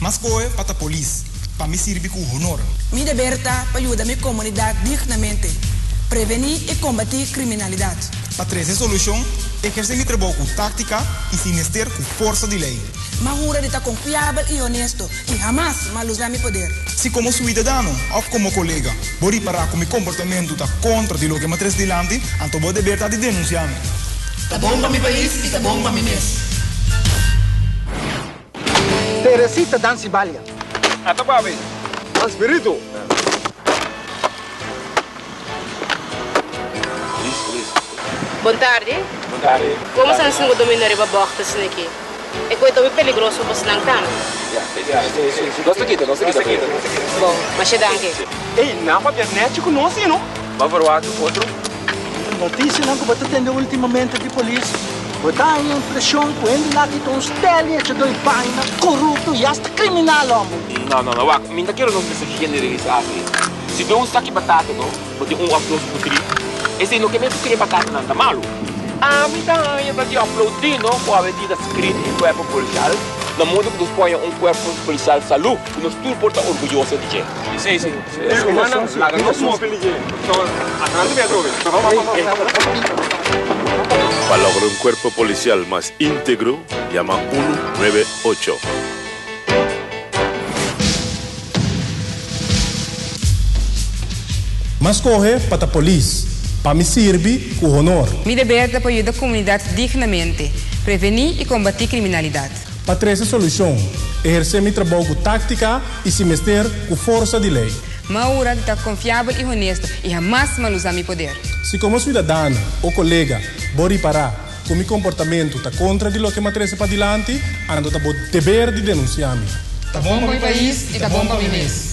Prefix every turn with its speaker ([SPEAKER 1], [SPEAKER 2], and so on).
[SPEAKER 1] M'a skohe pa ta polis, pa mi sirbi ku honor.
[SPEAKER 2] Mi deber ta pa yuda mi komunidat dignamente, prevení i kombatí kriminalidat.
[SPEAKER 1] Pa trese solushon, ehersé mi trabou ku táktika i si mester ku forsa di lei.
[SPEAKER 2] M'a hura di ta konfiabel i honesto i hamas m'a lusa mi poder.
[SPEAKER 1] Si komo suidadano òf komo kolega bo ripará ku mi komportamentu ta kontra di loke m'a trese dilanti, anto bo deber ta di denunsiá mi.
[SPEAKER 2] Ta bon pa mi pais i ta bon pa mi mes.
[SPEAKER 3] Teresita Dansi Balia.
[SPEAKER 4] Ata papi. Nan spiritu.
[SPEAKER 5] Bon tardi.
[SPEAKER 4] Bon tardi.
[SPEAKER 5] Como sa nan domina riba bocht asina aki? E koe ta hopi peligroso pa esnan tambe.
[SPEAKER 4] Ya, si, si, si. Nos ta kita, nos ta kita.
[SPEAKER 5] Bon, masha danki.
[SPEAKER 4] Ey, nan papia nechi ku nos, no? Bo a verwagt otro?
[SPEAKER 3] Notisianan ku bo ta tende ultimamente di polis, bo ta haña impreshon ku hende laki ta un stel i echa doi baina, korupto i asta kriminal homber.
[SPEAKER 4] No, no, no, wak, mi ta kere nos mester generalisá así. Si den un saki batata no, bo tin un òf dos putrí, esei no ke men ku tur e batatanan ta malu. Ami ta haña ta di aplaudí no ku awe dia ta skrito e kuerpo polisial na modo ku nos por haña un kuerpo polisial salú ku nos tur por ta orguyoso di dje. Sí, sí. Rumannan, laga nos move di dje. Atrás di mi atrobe.
[SPEAKER 6] Pa logra un cuerpo policial mas integro, yama unu nuebe ocho.
[SPEAKER 7] M'a scoge pa ta polis, pa mi sirbi cu honor.
[SPEAKER 5] Mi deber ta pa yuda comunidad dignamente, preveni y combati criminalidad.
[SPEAKER 7] Pa trece solucion, eherce mi trabou cu tactica y si mester cu forsa di ley.
[SPEAKER 5] M'a hura di ta confiabel y honesto y hamas malusa mi poder.
[SPEAKER 7] Si como ciudadano o colega bo ripara cu mi comportamento ta contra di loke m'a trece padilanti, anto ta bo deber di denuncia mi.
[SPEAKER 5] Ta bon pa mi pais y ta bon pa mi mes.